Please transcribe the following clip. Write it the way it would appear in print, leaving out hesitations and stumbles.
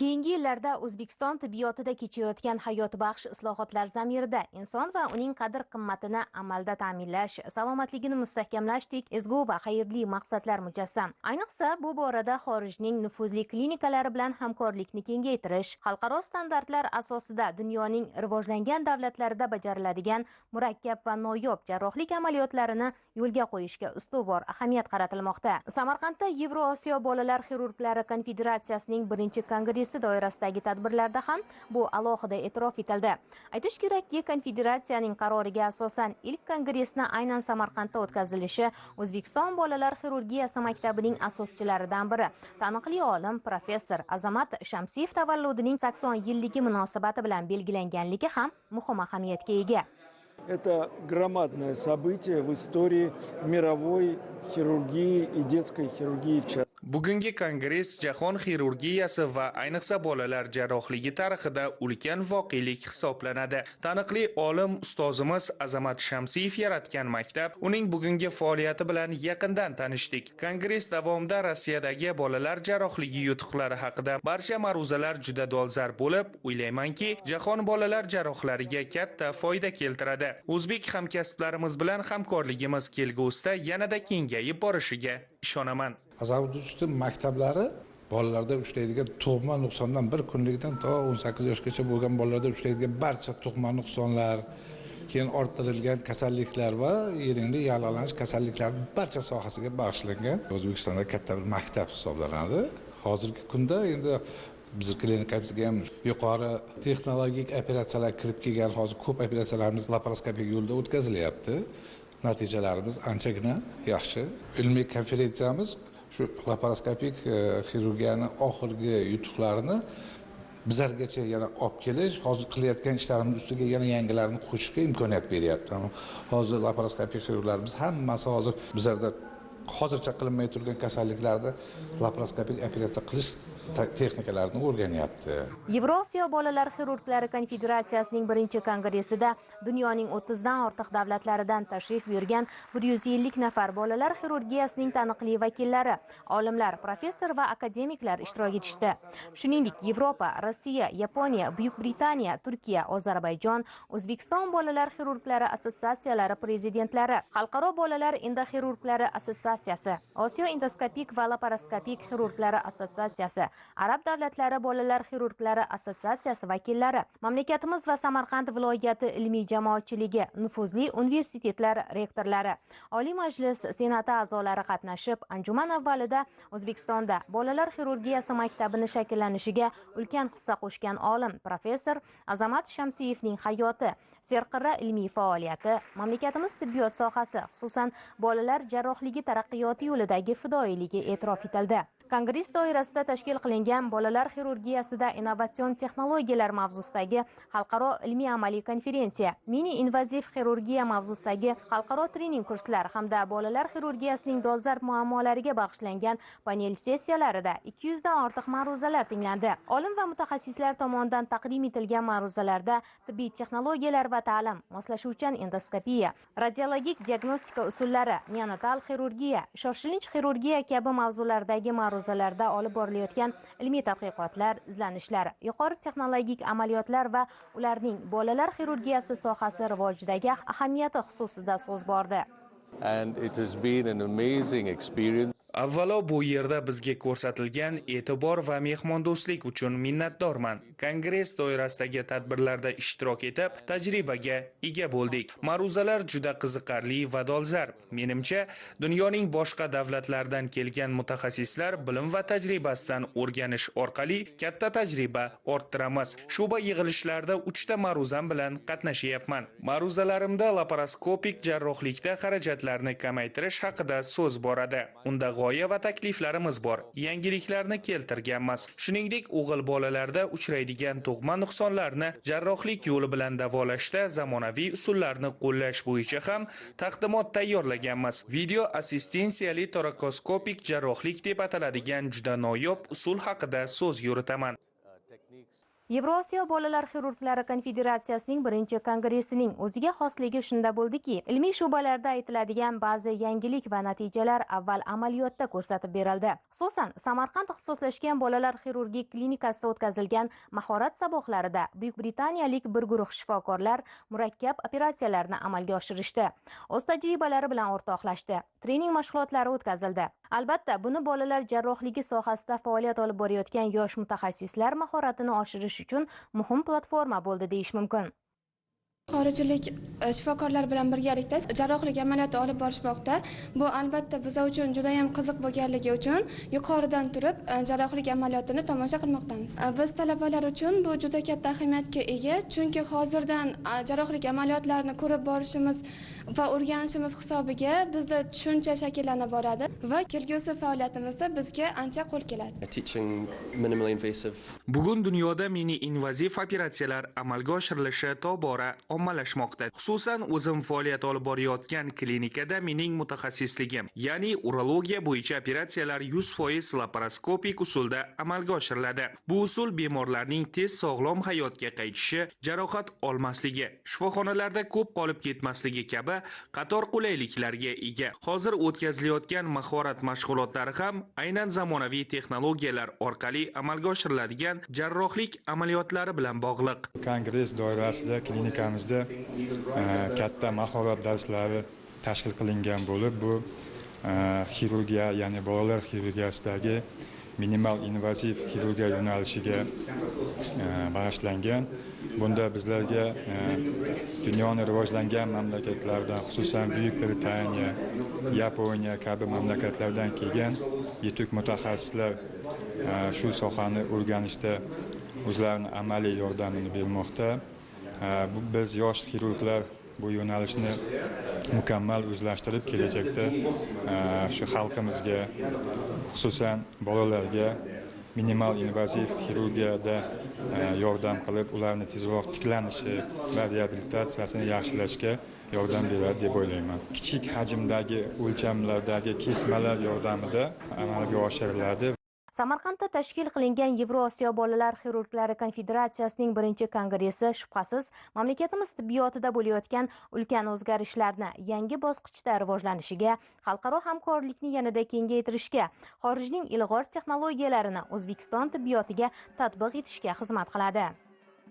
Keyingi yillarda O'zbekiston tibbiyotida kechayotgan hayotbaxsh islohotlar zamirida inson va uning qadr-qimmatini amalda ta'minlash, salomatligini mustahkamlashdek ezgu va xayrli maqsadlar mujassam. Ayniqsa, bu borada xorijning nufuzli klinikalari bilan hamkorlikni kengaytirish, xalqaro standartlar asosida dunyoning rivojlangan davlatlarida bajariladigan murakkab va noyob jarrohlik amaliyotlarini yo'lga qo'yishga ustuvor ahamiyat qaratilmoqda. Samarqandda Yevrosiyo bolalar xirurglari konfederatsiyasining birinchi kongressi doirasidagi tadbirlarda ham bu alohida e'tirof etildi. Aytish kerakki, konfederatsiyaning qaroriga asosan ilk kongressni aynan Samarqandda o'tkazilishi O'zbekiston bolalar xirurgiyasi maktabining asoschilaridan biri, taniqli olim professor Azamat Shamsiyev tavalludining 80 yilligi munosabati bilan belgilanganligi ham muhim ahamiyatga ega. Это громадное событие в истории мировой хирургии и детской хирургии в частности. Bugungi kongress jahon xirurgiyasi va ayniqsa bolalar jarrohligi tarixida ulkan voqelik hisoblanadi. Taniqli olim ustozimiz Azamat Shamsiyev yaratgan maktab, uning bugungi faoliyati bilan yaqindan tanishdik. Kongress davomida Rossiyadagi bolalar jarrohligi yutuqlari haqida barcha ma'ruzalar juda dolzarb bo'lib, o'ylaymanki, jahon bolalar jarrohlariga katta foyda keltiradi. O'zbek hamkasblarimiz bilan hamkorligimiz kelgusida yanada kengayib borishiga ishonaman. Azamat maktablari bolalarda uchraydigan tug'ma nuqsondan 1 kunlikdan to 18 yoshgacha bo'lgan bolalarda uchraydigan barcha tug'ma nuqsonlar, keyin orttirilgan kasalliklar va yeringli yallig'lanish kasalliklarining barcha sohasiga bag'ishlangan O'zbekistonda katta bir maktab hisoblanadi. Hozirgi kunda endi biz klinikamizga ham yuqori texnologik operatsiyalar kirib kelgan, hozir ko'p operatsiyalarimiz laparoskopik yo'lda o'tkazilyapti. Natijalarimiz anchagina yaxshi. Ilmiy konferensiyamiz shu laparoskopik xirurgiyani oxirgi yutuqlarini bizlargacha yana olib kelish, hozir qilayotgan ishlarimiz ustiga yana yangilarini qo'shishga imkoniyat beryapti. Hozir laparoskopik xirurglarimiz hammasi hozir bizlarda hozircha qilinmay turgan kasalliklarda laparoskopik operatsiya qilish texnikalarini o'rganyapti. Yevrosiyo bolalar xirurglari konfederatsiyasining birinchi kongressida dunyoning 30 dan ortiq davlatlaridan tashrif buyurgan 150 nafar bolalar xirurgiyasining taniqli vakillari, olimlar, professor va akademiklar ishtirok etishdi. Shuningdek, Yevropa, Rossiya, Yaponiya, Buyuk Britaniya, Turkiya, Ozarbayjon, O'zbekiston bolalar xirurglari assotsiatsiyalari prezidentlari, Xalqaro bolalar endoxirurglari assotsiatsiyasi, Osiyo endoskopik va laparoskopik xirurglari assotsiatsiyasi, Arab davlatlari bolalar xirurglari assotsiatsiyasi vakillari, mamlakatimiz va Samarqand viloyati ilmiy jamoatchiligi, nufuzli universitetlar rektorlari, Oliy Majlis Senati a'zolari qatnashib, anjuman avvalida O'zbekistonda bolalar xirurgiyasi maktabini shakllanishiga ulkan hissa qo'shgan olim professor Azamat Shamsiyevning hayoti, serqirra ilmiy faoliyati, mamlakatimiz tibbiyot sohasi, xususan bolalar jarrohligi taraqqiyoti yo'lidagi fidoyiligi e'tirof etildi. Kongress doirasida tashkil qilingan bolalar xirurgiyasida innovatsion texnologiyalar mavzusidagi xalqaro ilmiy-amaliy konferensiya, mini invaziv xirurgiya mavzusidagi xalqaro trening kurslar hamda bolalar xirurgiyasining dolzarb muammolariga bag'ishlangan panel sessiyalarida 200 dan ortiq ma'ruzalar tinglandi. Olim va mutaxassislar tomonidan taqdim etilgan ma'ruzalarda tibbiy texnologiyalar va ta'lim, moslashuvchan endoskopiya, radiologik diagnostika usullari, neonatal xirurgiya, shoshilinch xirurgiya kabi mavzulardagi ma'ruzalarda olib borilayotgan ilmiy tadqiqotlar, izlanishlar, yuqori texnologik amaliyotlar va ularning bolalar xirurgiyasi sohasi rivojidagi ahamiyati xususida so'z bordi. And it has been an amazing experience. Avvalo bu yerda bizga ko'rsatilgan e'tibor va mehmondo'stlik uchun minnatdorman. Kongress doirasidagi tadbirlarda ishtirok etib, tajribaga ega bo'ldik. Ma'ruzalar juda qiziqarli va dolzarb. Menimcha, dunyoning boshqa davlatlaridan kelgan mutaxassislar bilim va tajribasidan o'rganish orqali katta tajriba orttiramiz. Shuba yig'ilishlarda 3 ta ma'ruzam bilan qatnashyapman. Ma'ruzalarimda laparoskopik jarrohlikda xarajatlarni kamaytirish haqida so'z boradi. Unda g'oya va takliflarimiz bor. Yangiliklarni keltirganmiz. Shuningdek, o'g'il bolalarda uchraydigan tug'ma nuqsonlarni jarrohlik yo'li bilan davolashda zamonaviy usullarni qo'llash bo'yicha ham taqdimot tayyorlaganmiz. Video assistensiyali torakoskopik jarrohlik deb ataladigan juda noyob usul haqida so'z yuritaman. Yevrosiyo bolalar xirurglari konfederatsiyasining birinchi kongressining o'ziga xosligi shunda bo'ldiki, ilmiy shu'balarda aytiladigan ba'zi yangilik va natijalar avval amaliyotda ko'rsatib berildi. Xususan, Samarqand ixtisoslashgan bolalar xirurgik klinikasida o'tkazilgan mahorat saboqlarida Buyuk Britaniyalik bir guruh shifokorlar murakkab operatsiyalarni amalga oshirishdi. O'z tajribalari bilan o'rtoqlashdi. Trening mashg'ulotlari o'tkazildi. Albatta, buni bolalar jarrohligi sohasida faoliyat olib borayotgan yosh mutaxassislar mahoratini oshirish uchun muhim platforma bo'ldi deyish mumkin. Xorijlik shifokorlar bilan birgalikda jarrohlik amaliyoti olib borishmoqda. Bu albatta biz uchun juda ham qiziq bo'lganligi uchun yuqoridan turib jarrohlik amaliyotini tomosha qilmoqdamiz. Biz talabalar uchun bu juda katta ahamiyatga ega, chunki hozirdan jarrohlik amaliyotlarini ko'rib borishimiz va o'rganishimiz hisobiga bizda tushuncha shakllana boradi va kelgusi faoliyatimizda bizga ancha qo'l keladi. Bugun dunyoda mini invaziv operatsiyalar amalga oshirilishi tobora ommalashmoqda. Xususan, o'zim faoliyat olib borayotgan klinikada mening mutaxassisligim, ya'ni urologiya bo'yicha operatsiyalar 100% laparoskopik usulda amalga oshiriladi. Bu usul bemorlarning tez sog'lom hayotga qaytishi, jarohat olmasligi, shifoxonalarda ko'p qolib ketmasligi kabi qator qulayliklarga ega. Hozir o'tkazilayotgan mahorat mashg'ulotlari ham aynan zamonaviy texnologiyalar orqali amalga oshiriladigan jarrohlik amaliyotlari bilan bog'liq. Kongress doirasida klinikamizda katta mahorat darslari tashkil qilingan bo'lib, bu xirurgiya, ya'ni bolalar xirurgiyasidagi minimal invaziv xirurgiya yo'nalishiga bag'ishlangan. Bunda bizlarga dunyoni rivojlangan mamlakatlardan, xususan Buyuk Britaniya, Yaponiya kabi mamlakatlardan kelgan yetuk mutaxassislar shu sohani o'rganishda o'zlarini amaliy yordamini bermoqda. Biz yosh xirurglar bu yo'nalishni mukammal o'zlashtirib, kelajakda shu xalqimizga, xususan bolalarga minimal invaziv xirurgiyada yordam qilib, ularni tezroq tiklanishi va reabilitatsiyasini yaxshilashga yordam beradi deb o'ylayman. Kichik hajmdagi o'lchamlardagi kesmalar yordamida amalga oshiriladi. Samarqandda tashkil qilingan Yevrosiyo bolalar xirurglari konfederatsiyasining birinchi kongressi shubhasiz mamlakatimiz tibbiyotida bo'layotgan ulkan o'zgarishlarni yangi bosqichda rivojlanishiga, xalqaro hamkorlikni yanada kengaytirishga, xorijning ilg'or texnologiyalarini O'zbekiston tibbiyotiga tatbiq etishga xizmat qiladi.